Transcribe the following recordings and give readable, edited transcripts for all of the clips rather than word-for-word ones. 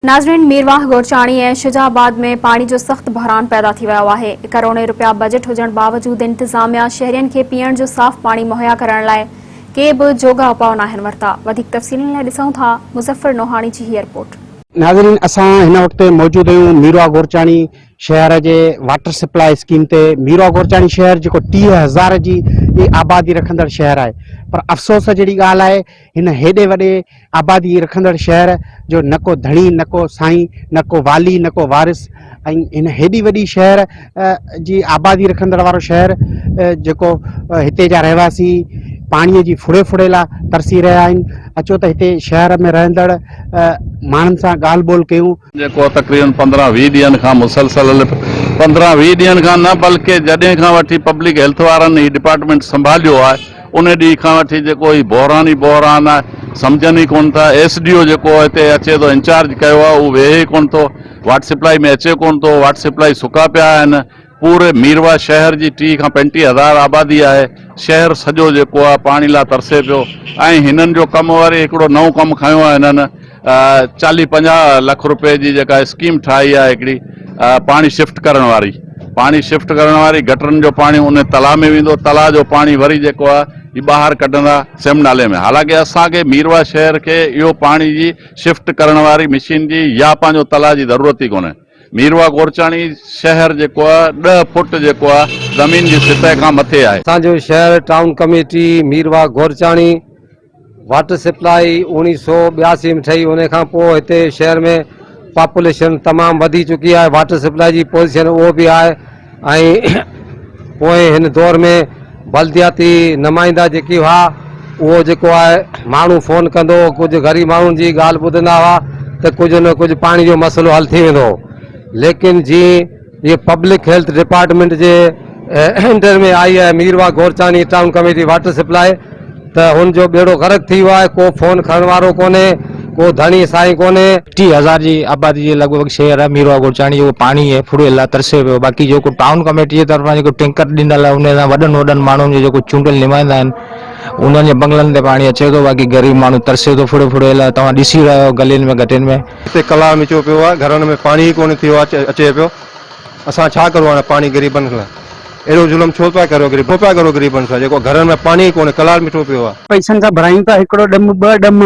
ناظرين ميرواهه گورچاڻي ۽ شجاع آباد ۾ پاڻي جو سخت بحران پيدا ٿي ويو آهي، ڪروڙين رپيا بجيٽ هجڻ باوجود انتظاميا شهرين کي پيئڻ جو صاف پاڻي مهيا ڪرڻ لاء ڪي به جوڳا اپاء ناهن ورتا، وڌيڪ تفصيلن لاء ڏسون ٿا مظفر نوحاڻي جي هيء رپورٽ. ناظرين اسان هن وقت موجود آهيون ميرواهه گورچاڻي شهر جي واٽر سپلاء اسڪيم تي، ميرواهه گورچاڻي شهر جيڪو 30 هزار جي آبادي رکندڙ شهر آهي پر افسوس جهڙي ڳالهه آهي هن هيڏي وڏي آبادي رکندڙ شهر جو نه ڪو ڌڻي نه ڪو سائين نه ڪو والي نه ڪو وارث ۽ هن هيڏي وڏي شهر جي آبادي رکندڙ وارو شهر جيڪو هتي جا رهواسي پاڻي جي ڦڙي ڦڙي لا ترسي رهيا آهن اچو ته هتي شهر ۾ رهندڙ ماڻهن سان ڳالهه ٻولهه ڪيون. جيڪو تقريبن 15 20 ڏينهن کان مسلسل هلي پيو 15 20 ڏينهن کان نه بلڪه جڏهن کان وٺي پبلڪ هيلٿ وارن هي ڊپارٽمينٽ سنڀاليو آهي ان ڏينهن کان وٺي جيڪو هي بحران ئي بحران آهي سمجهن ئي ڪون ٿا ايس ڊي او جيڪو هتي اچي ٿو انچارج ڪيو آهي اهو ويهي ئي ڪون ٿو واٽر سپلائي ۾ اچي ڪون ٿو واٽر سپلائي سڪا پيا آهن پوري ميرواهه شهر جي 30 کان 35 هزار آبادي آهي، شهر سڄو جيڪو آهي پاڻي لاء ترسي پيو ۽ هنن جو ڪم وري هڪڙو نئون ڪم کنيو آهي هنن 40 50 لک روپئي جي جيڪا اسڪيم ٺاهي آهي هڪڙي پاڻي شفٽ ڪرڻ واري پاڻي شفٽ ڪرڻ واري گٽرن جو پاڻي ان تلاء ۾ ويندو تلاء جو پاڻي وري جيڪو آهي هي ٻاهر ڪڍندا سيم نالي ۾ حالانڪه اسان کي ميرواهه شهر کي اهو پاڻي جي شفٽ ڪرڻ واري مشين جي يا پنهنجو تلاء جي ضرورت ئي ڪونهي. ميرواهه گورچاڻي شهر جيڪو آهي ڏهه فوٽ جيڪو آهي زمين جي سطح کان مٿي آهي. اسان جو شهر town committee Mirwah Gorchani water supply 1982 ۾ ٺهي ان کان پوء هتي شهر ۾ پاپوليشن تمام وڌي چڪي آهي واٽر سپلائي جي پوزيشن اهو به آهي ۽ پوء هن دور ۾ بلدياتي نمائندا جيڪي هئا اهو جيڪو آهي ماڻهو فون ڪندو هو ڪجهه غريب ماڻهن جي ڳالهه ٻڌندا هئا ته ڪجهه نه ڪجهه پاڻي جو مسئلو حل ٿي ويندو هو ليڪن جي هي پبلڪ هيلٿ ڊپارٽمينٽ جي انڊر ۾ آئي آهي Mirwah Gorchani town committee water supply ته هن جو ٻيڙو غرق ٿي ويو آهي، ڪو فون کڻڻ وارو ڪونهي، ڪو ڌڻي سائين ڪونهي. 30 هزار جي آبادي جي لڳ ڀڳ شهر آهي ميرواهه گورچاڻي جيڪو پاڻي آهي ڦڙي لاء ترسي پيو باقي جيڪو ٽائون ڪميٽي جي طرفان جيڪو ٽينڪر ڏنل آهي ان سان وڏن وڏن ماڻهن جو جيڪو چونڊيل نمائندا آهن انهن جي بنگلن تي پاڻي اچي ٿو باقي غريب ماڻهو ترسي ٿو ڦڙي ڦڙي لاء توهان ڏسي رهيا آهيو گلين ۾ گهٽين ۾. هتي ڪلاء مچيو پيو آهي گهرن ۾ پاڻي ئي ڪونه ٿيو آهي اچي پيو اسان ڇا ڪرون هاڻي پاڻي غريبن لاء اهڙو ظلم ڇو پيا ڪريو غريب ڇو پيا ڪرو غريبن سان جيڪو گهرن ۾ پاڻي ئي ڪونهي ڪلال مٺو پيو آ. پئسن سان ڀرايون ٿا هڪڙو ڊم ٻه ڊم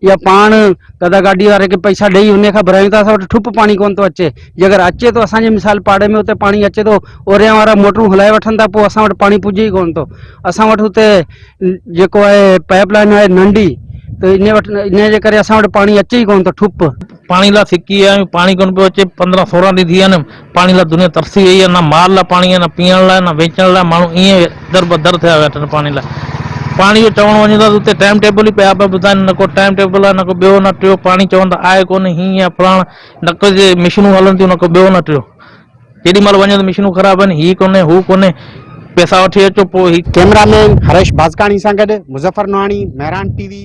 يا پاڻ گدا گاڏي واري کي پئسا ڏئي انهي کان ڀرايون ٿا اسان وٽ ٺپ پاڻي ڪونه ٿو اچي جي اگر اچي ٿو اسان جي مثال پاڙي ۾ اتي پاڻي اچي ٿو اوريان وارا موٽرون هلائي وٺن ٿا پوء اسان وٽ پاڻي پڄي ئي ڪونه ٿو اسان وٽ اتي جيڪو آهي پائپ لائن آهي ننڍي ته انهي وٽ انهي جي ڪري اسان وٽ پاڻي اچي ئي ڪونه ٿو ٺپ. پاڻي لاء سڪي ويا آهيون پاڻي ڪونه پيو اچي 15 16 ڏينهن ٿي ويا آهن پاڻي لاء دنيا ترسي وئي آهي نه مال لاء پاڻي آهي نه پيئڻ لاء نه ويچڻ لاء ماڻهو ائين در بدر ٿيا ويٺا آهن پاڻي لاء پاڻي جو چوڻ وڃون ٿا ته اتي ٽائيم ٽيبل ئي پيا پيا ٻڌائن نه ڪو ٽائيم ٽيبل آهي نه ڪو ٻيو نه ٽيو پاڻي چون ٿا آهي ڪونه هيئن آهي فلاڻ نه ڪو جي مشينون هلن ٿيون نه ڪو ٻيو نه ٽيو جيڏي مهل وڃو ته مشينون خراب آهن هي ڪونهي هو ڪونهي پئسا وٺي اچو پوء هي ڪئميرا مين هريش بازڪاڻي سان گڏ مظفر نوحاڻي، مهراڻ ٽي وي.